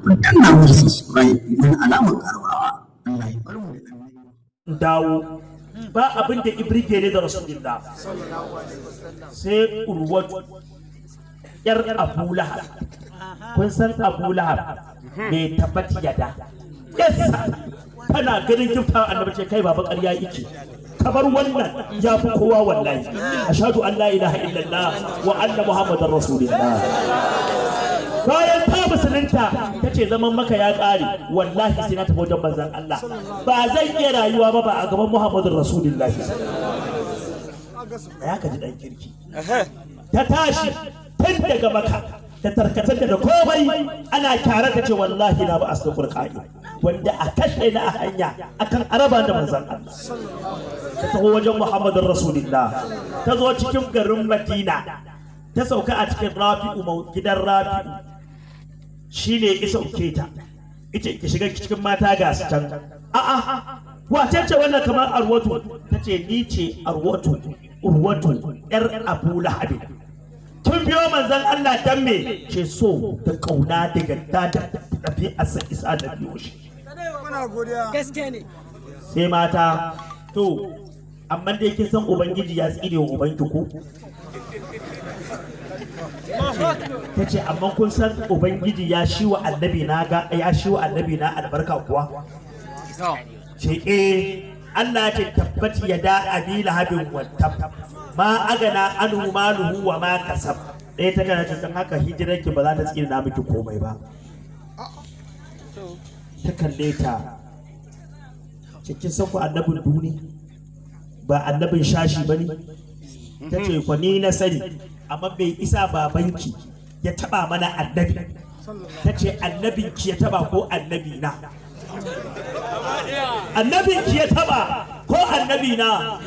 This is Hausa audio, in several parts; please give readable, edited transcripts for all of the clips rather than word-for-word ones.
Ku danna mana subscribe mana alamar ƙararrawa. Allah ya bar mu da annabi. Dawo ba abin da ibrige ne da Rasulullah sai Urwatu yar Abu Lahab. Kun san Abu Lahab mai tabbat yada yassa tana ganin kifta annabi, ce kai baba, ƙarya yake, kamar wannan ya fi kowa wallahi. Ashhadu an la ilaha illallah wa anna Muhammadar rasulullah. Bayan ta musulunta, ta ce zaman Maka ya ƙare, wallahi sai na tafi wajen manzon Allah, ba zan iya rayuwa ba ba a gaban Muhammadun Rasulullah. Ya ka ji dan kirki, ta tashi tun daga Maka da tarkatar da komai ana kyara, ta ce wallahi na ba asdaqul qa'il, wanda a kashe na a hanya akan araba da manzon Allah. Ta taho wajen Muhammadun Rasulullah, ta zo cikin garin Madina, ta sauka a cikin Rafi'u, gidan Rafi'u. Shi ne ya sauke ta, ita ki shiga cikin mata ga su can. A'a, wace ce wannan kamar Arwatu? Ta ce ni ce Arwatu, Urwatu yar Abu Lahabi. Tun biyo manzon Allah dan me? Ce so da kauna da gadda da ɗabi'arsa isa da biyo shi. Gaske ne. Sai mata, to amma dai kin san Ubangiji ya tsire wa ubanki ko? Ta ce amma kun san Ubangiji ya shi wa annabi na ga ya shi wa annabi na albarka kuwa? Ce eh, Allah ya ce tabbat yada abi lahabin wa tab, ma agana anhu maluhu wa ma kasab. Ɗaya ta kana ce dan haka hijirarki ba za ta tsira na miki komai ba. Ta kalle ta, ce kin san ku annabin duni ba annabin shashi bane? Ta ce kwa ni na sani, amma bai isa babanki ya taba mana annabi. Ta ce annabinki ya taba ko annabi na? Annabinki ya taba ko annabi na?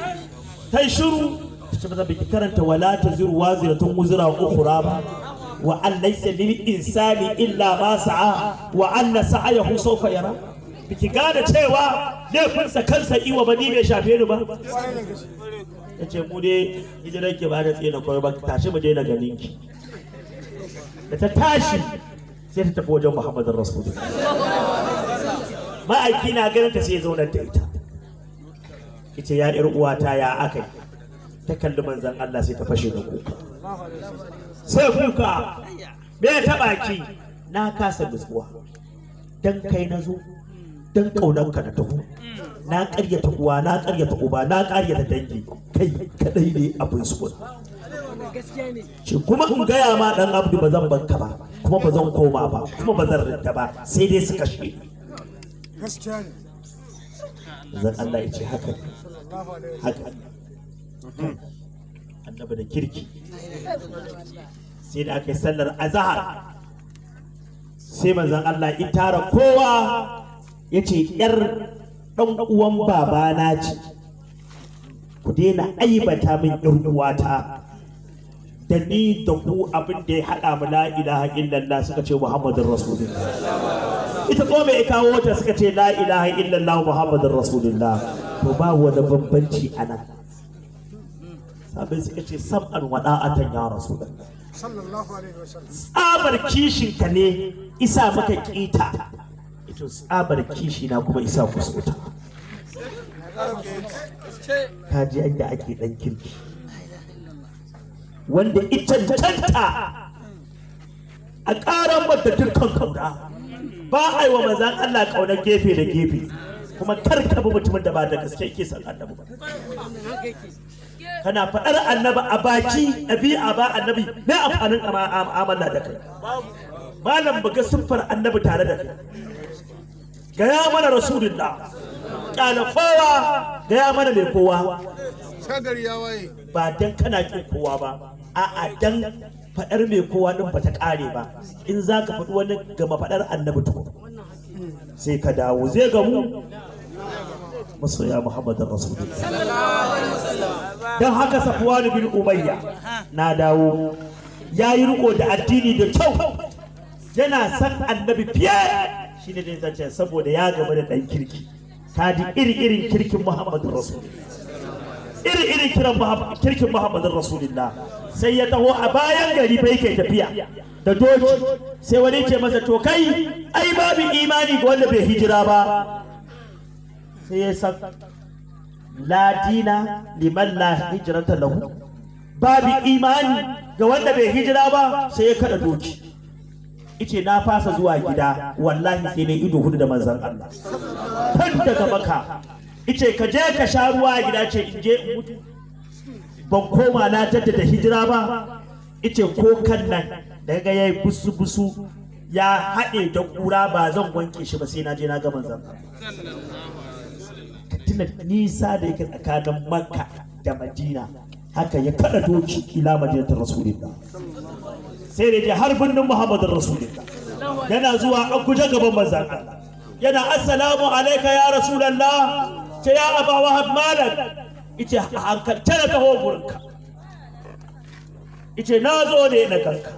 Ta yi shiru. Ta ce ba ki karanta wala taziru waziratun wuzra ukhra ba, wa an laysa lil insani illa ma sa'a wa anna sa'ayahu sawfa yara? Biki gane cewa laifinsa kansa iwa ba, ni bai shafe ni ba? Ta ce mu dai hijirar ki ba da tsina kawai ba, tashi mu daina ganin ki. Da ta tashi sai ta tafi wajen Muhammadin Rasulullah. Ma'aiki na ganin ta sai ya zaunar da ita, ita ya yar uwata, ya akai? Ta kalli manzon Allah sai ta fashe da kuka, sai kuka. Me ya taba ki? Na kasa nutsuwa, dan kai na zo, dan ƙaunarka na taho, na ƙaryata uwa, na ƙaryata uba, na ƙaryata dangi, kai kadai ne abin so. Gaskiya ne. Ce kuma in gaya ma, dan Abdu, ba zan banka ba, kuma ba zan koma ba, kuma ba zan rinta ba, sai dai su kashe ni. Gaskiya ne. Zan Allah ya ce haka ne, haka ne. Annabi da kirki. Sai da aka yi sallar azahar, sai manzon Allah ya tara kowa, ya ce yar ɗan uwan babana ce, ku daina aibata min yar uwata. Da ni da ku abin da ya haɗa mu la ilaha illallah. Suka ce Muhammadun Rasulullah. Ita ko mai kawo ta? Suka ce la ilaha illallah Muhammadun Rasulullah. To ba wani bambanci a nan. Sabai suka ce sam'an wa da'atan ya Rasulullah. Sallallahu alaihi wasallam. Tsabar kishin ka ne isa maka kita ito, tsabar kishi na kuma isa ku sota. Ka ji yadda ake dan kirki wanda ita cancanta a ƙaran mata dukkan kauna. Ba a yi wa manzan Allah ƙaunar gefe da gefe, kuma kar ka bi mutumin da ba da gaske yake son annabi ba. Kana faɗar annabi a baki, ɗabi'a ba annabi, me amfanin amana da kai? Malam, buga siffar annabi tare da kai. Gaya mana Rasulullah, kyala kowa, gaya mana mai kowa. Sagari ya waye. Ba dan kana kin kowa ba, a'a, dan faɗar mai kowa din ba ta ƙare ba. In za ka faɗi wani, gama faɗar annabi tukun sai ka dawo zai gamu. Masoya Muhammadin Rasulullah, don haka Safwan bin Umayya, na dawo, ya yi riko da addini da kyau, yana san annabi fiye. Shi ne dai zance saboda ya gaba da ɗan kirki. Ka ji iri irin kirkin Muhammadin Rasulullah. Iri irin kiran kirkin Muhammadin Rasulullah. Sai ya taho a bayan gari fa yake tafiya da doki, sai wani ce masa, to kai, ai babu imani ga wanda bai hijira ba. Sai ya san la dina liman la hijrata lahu, babu imani ga wanda bai hijira ba. Sai ya kada doki, ice na fasa zuwa gida, wallahi sai ne ido hudu da manzon Allah tun daga Maka. Ice ka je ka sha ruwa a gida, ce in je in mutu ban koma na jaddada hijira ba. Ice ko kan nan da ga yayi busu busu ya haɗe da ƙura, ba zan wanke shi ba sai na je na ga manzon Allah. Tuna nisa da yake tsakanin Makka da Madina, haka ya kada doki ila madinatar Rasulullah, sai da je har birnin Muhammadin Rasulullah. Yana zuwa an guje gaban manzon Allah, yana assalamu alaika ya Rasulullah. Ce ya Aba Wahab, malak? Ice hankalce na taho gurinka. Ice na zo ne na ganka,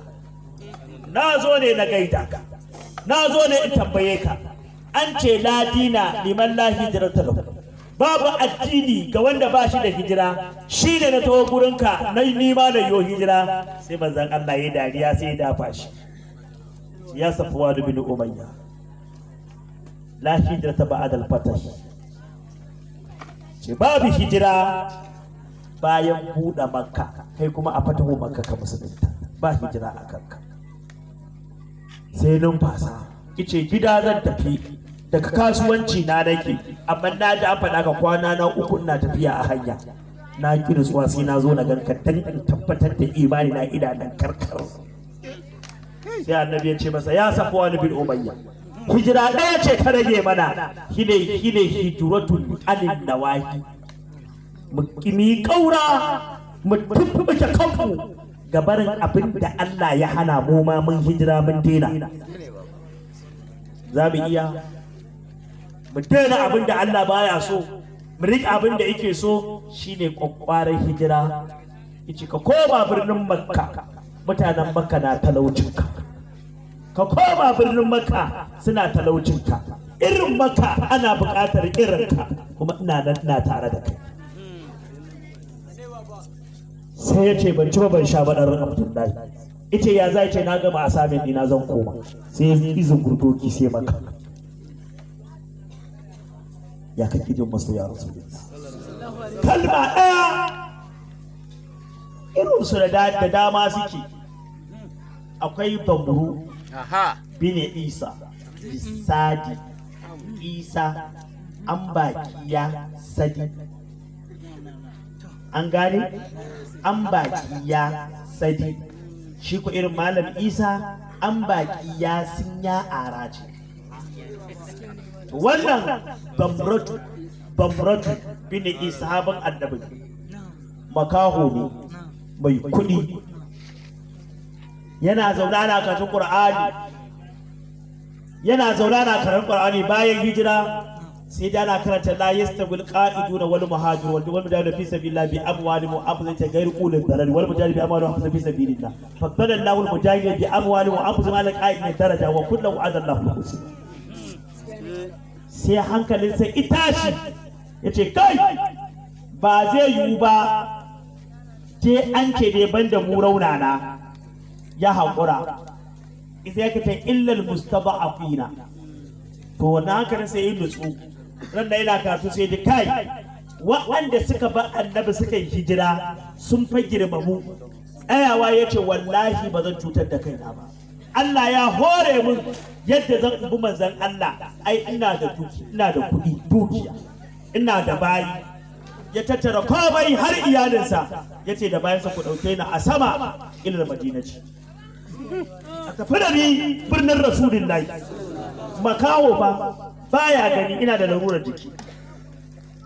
na zo ne na gaida ka, na zo ne in tambaye ka. An ce la dina liman la hijrata lahu, babu addini ga wanda ba shi da hijira. Shi ne na taho gurinka na nima da yo hijira. Sai manzon Allah ya dariya, sai ya dafa shi, ya Safwan bin Umayya, la hijrata ba'da al-fatah. Ce babu hijira bayan buɗe Makka, kai kuma a fatahu Makka ka musulunta, ba hijira a kanka. Sai numfasa, ice gida zan tafi, daga kasuwanci na nake, amma na ji an faɗa ka, kwana na uku ina tafiya a hanya, na ƙi nutsuwa sai na zo na ganka dan in tabbatar da imani na idanun karkar. Sai annabi ya ce masa, ya Safwan bin Umayya, hijira ɗaya ce ta rage mana, shine hijratun anin nawahi, mu kimi kaura, mu tumbuke kanmu ga barin abin da Allah ya hana. Mu ma mun hijira mun daina. Za mu iya mu daina abin da Allah baya so, mu riƙe abin da yake so, shine kwakwaran hijira. Yace ka koma birnin Makka, mutanen Makka na talaucinka. Ka koma birnin Makka, suna talaucinka. Irin Makka ana buƙatar irinka, kuma ina nan ina tare da kai. Sai ya ce ban ci ba ban sha ba, ɗan Abdullahi. Ita ya za ce na gama assignment ɗina, zan koma. Sai ya izin gurdoki sai Maka. Ya kake jin masoya Rasulullah? Kalma ɗaya irinsu da dama suke. Akwai Bamburu bin Isa Bisadi Isa an bakiya sadi, an gane, an bakiya sadi. Shi ko irin Malam Isa an bakiya sun ya ara ce. Wannan Bamratu, Bamratu bin Isa, haban annabi, makaho ne mai kuɗi. Yana zaune ana karatun Qur'ani, yana zaune ana karatun Qur'ani bayan hijira, sai da ana karanta la yastawil qa'iduna wal muhajir wal mujahidun fi sabilillah bi amwalihim wa anfusihim ghayr ulil darar wal mujahidun bi amwalihim wa anfusihim fi sabilillah, faddala Allahu al mujahidin bi amwalihim wa anfusihim ala qa'idin daraja wa kullu wa'ada Allahu al husna. Sai hankalinsa itashi, yace kai, ba zai yiwu ba, je an ce dai banda mu raunana. Ya haƙura, isa ya kace illal mustada'afina. To wannan hankalin sai yi nutsu. Ran da yana karatu sai ji kai, waɗanda suka ba annabi suka yi hijira sun fa girmamu. Tsayawa ya ce wallahi ba zan cutar da kaina ba, Allah ya hore mun yadda zan bi manzon Allah. Ai ina da duki, ina da kuɗi, dukiya, ina da bayi. Ya tattara komai har iyalinsa, ya ce da bayansa, ku ɗauke ni a sama ilal Madinaci, a tafi da ni birnin Rasulullahi. Makawo ba, baya gani, ina da larurar jiki.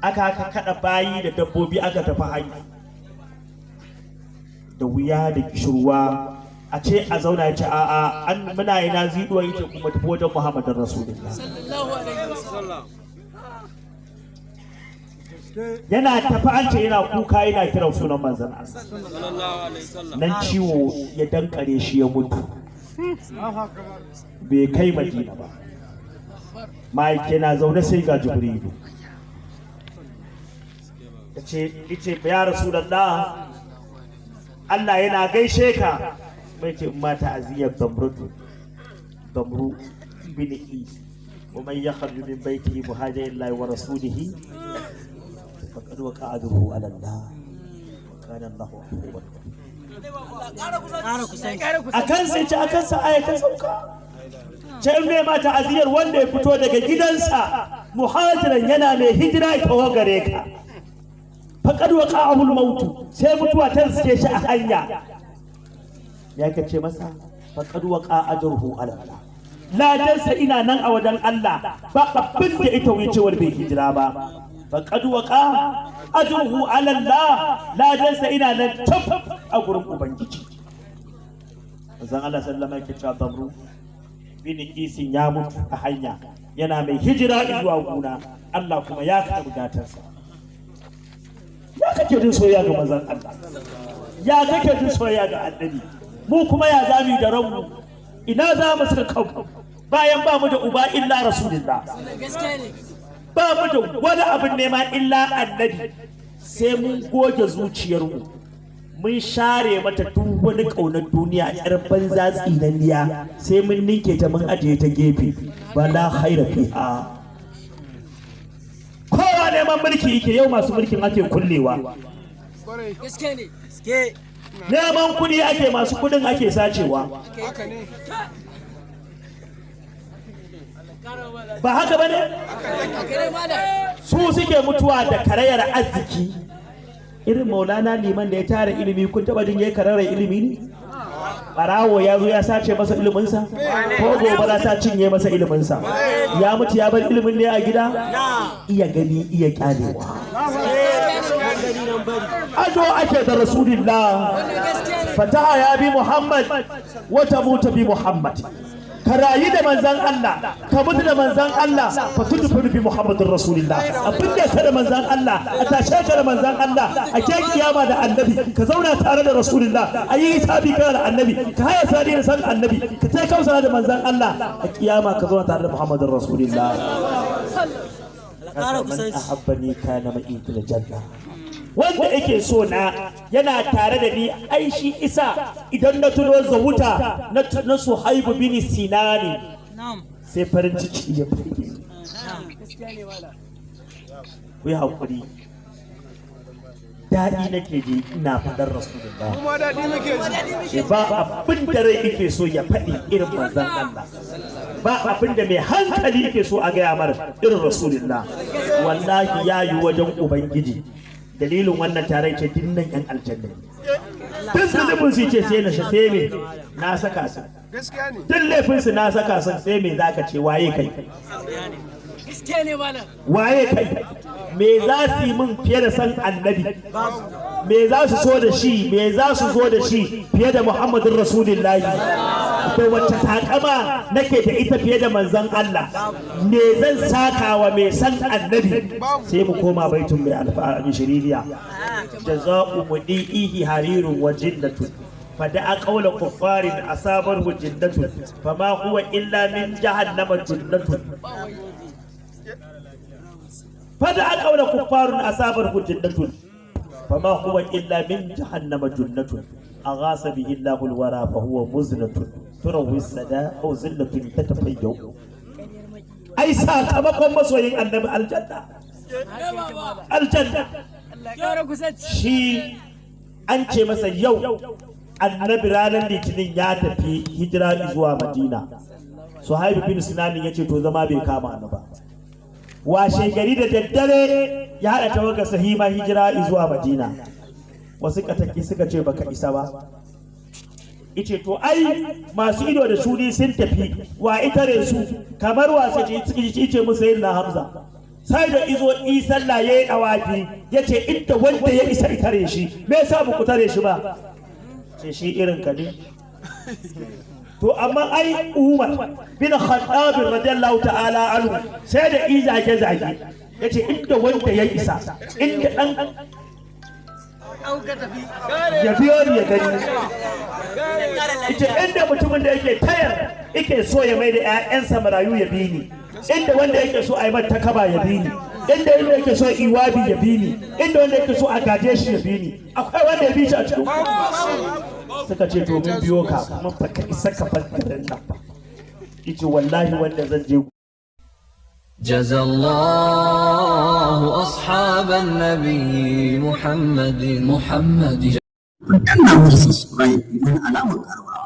Aka kada bayi da dabbobi, aka tafi hanya da wuya da kishirwa. A ce a zauna, ya ce a'a, an muna ina ziduwa, yake kuma tafi wajen Muhammadin Rasulullah. Yana tafi, an ce yana kuka, yana kiran sunan manzon Allah. Nan ciwo ya dankare shi, ya mutu, bai kai Madina ba. Mike yana zaune sai ga Jibrilu. Yace yace ya Rasulullah, Allah yana gaishe ka. Mai ce umma ta'aziyar Damrutu, Damru bin Is, wa man yakhruju min baytihi muhajiran lillahi wa rasulihi faqad waqa'a ajruhu ala Allah wa kana Allahu ghafuran. Akan sai ce akan sa ayatan sauka. Ce in mai ma ta'aziyar wanda ya fito daga gidansa muhajiran, yana mai hijira ya taho gare ka, faqad waqa'ahu al-maut, sai mutuwa ta riske shi a hanya, ya kace masa faqad waqa ajruhu ala Allah, ladansa ina nan a wajen Allah, ba abin da ita wucewar bai hijira ba. Faqad waqa ajruhu ala Allah, ladansa ina nan tab a gurin ubangiji. Manzon Allah sallama yake cewa Damru bin Isin ya mutu a hanya yana mai hijira zuwa guna, Allah kuma ya karɓi gatarsa. Ya kake jin soyayya ga manzon Allah? Ya kake jin soyayya ga annabi? Mu kuma ya zami da ranmu? Ina za mu saka kanmu bayan ba mu da uba illa Rasulullah, ba mu da wani abin nema illa annabi? Sai mun goge zuciyarmu, mun share mata duk wani ƙaunar duniya yar banza tsinanniya, sai mun ninke ta mun ajiye ta gefe. Bala khaira fiha. Kowa neman mulki yake, yau masu mulkin ake kullewa. Gaskiya ne. Neman kuɗi ake, masu kuɗin ake sacewa. Haka ne. Ba haka ba ne? Su suke mutuwa da karayar arziki. Irin Maulana Liman da ya tara ilimi, kun taba jin yayi karayar ilimi ne? Barawo ya zo ya sace masa iliminsa, ko gobara ta cinye masa iliminsa, ya mutu ya bar ilimin ne a gida? Iya gani iya kyalewa. Ado ake da Rasulullah. Fataha ya bi Muhammad wata mutu bi Muhammad. Ka rayu da manzan Allah, ka mutu da manzan Allah, fa tudfinu bi Muhammadin Rasulillah. Abin da ka da manzan Allah, a tashe ka da manzan Allah, a ke kiyama da annabi, ka zauna tare da Rasulullah, a yi hisabi kana da annabi, ka haya sadi da san annabi, ka tai kausara da manzan Allah, a kiyama ka zauna tare da Muhammadin Rasulillah. Man ahabbani kana ma'i fil janna. Wanda yake so na yana tare da ni. Ai shi isa idan na tuno zawuta na Suhaibu bin Sinani, sai farin ciki ya fage. Ku yi hakuri, daɗi nake ji ina faɗar Rasulullah. Kuma daɗi muke ji. Ba abin da rai yake so ya faɗi irin manzon Allah, ba abin da mai hankali yake so a gaya mara irin Rasulullah. Wallahi ya yi wajen ubangiji dalilin wannan taron ce dinnan yan aljanna ne. Duk zunubin su ce sai na sai me na saka su. Gaskiya ne. Duk laifin su na saka su, sai me zaka ce? Waye kai? Gaskiya ne malam. Waye kai? Me za su yi min fiye da san annabi? Me za su so da shi? Me za su zo da shi fiye da Muhammadin Rasulullahi? Da wacce takama nake da ita fiye da manzon Allah? Me zan saka wa mai san annabi? Sai mu koma baitun mai alfa shiririya: jaza'u mudi'ihi harirun wa jinnatun, فدعا قول كفار أصابه جنة، فما هو إلا من جهنم جنة. فدعا قول كفار أصابه جنة، فما هو إلا من جهنم جنة، أغاث به الله الورى فهو مزنة تروي السدى أو زلة تتفيأ. أي sakamakon masoyin annabi aljanna, aljanna. Shi an ce masa yau annabi ranar Litinin ya tafi hijira zuwa Madina. Suhaibu bin Sinanin ya ce to zama bai kama ni ba. Washe gari da daddare ya haɗa tawagar sahima hijira zuwa Madina. Wasu kataki suka ce baka isa ba. Ice to ai masu ido da shuni sun tafi, wa itare su? Kamar wasa ce ice musu yin na Hamza. Sai da izo isan la yayi dawafi, yace inda wanda ya isa itare shi, me yasa ba ku tare shi ba? Ce shi irin ka ne. To amma ai Umar bin Khattab radiyallahu ta'ala anhu sai da izage zage, yace inda wanda ya isa, inda dan ya biyo ni ya gani. Ita inda mutumin da yake tayar yake so ya mai da 'ya'yansa marayu ya bi ni. Inda wanda yake so a yi mata kaba ya bi ni, inda wanda yake so iwabi ya bi ni, inda wanda yake so a gaje shi ya bi ni. Akwai wanda ya bi shi a cikin ku? Suka ce, to mun biyo ka, kuma baka isa ka bar garin nan ba. Yace, wallahi wanda zan je جزى الله أصحاب النبي محمد محمد. Ku danna mana subscribe, mana alamar ƙararrawa.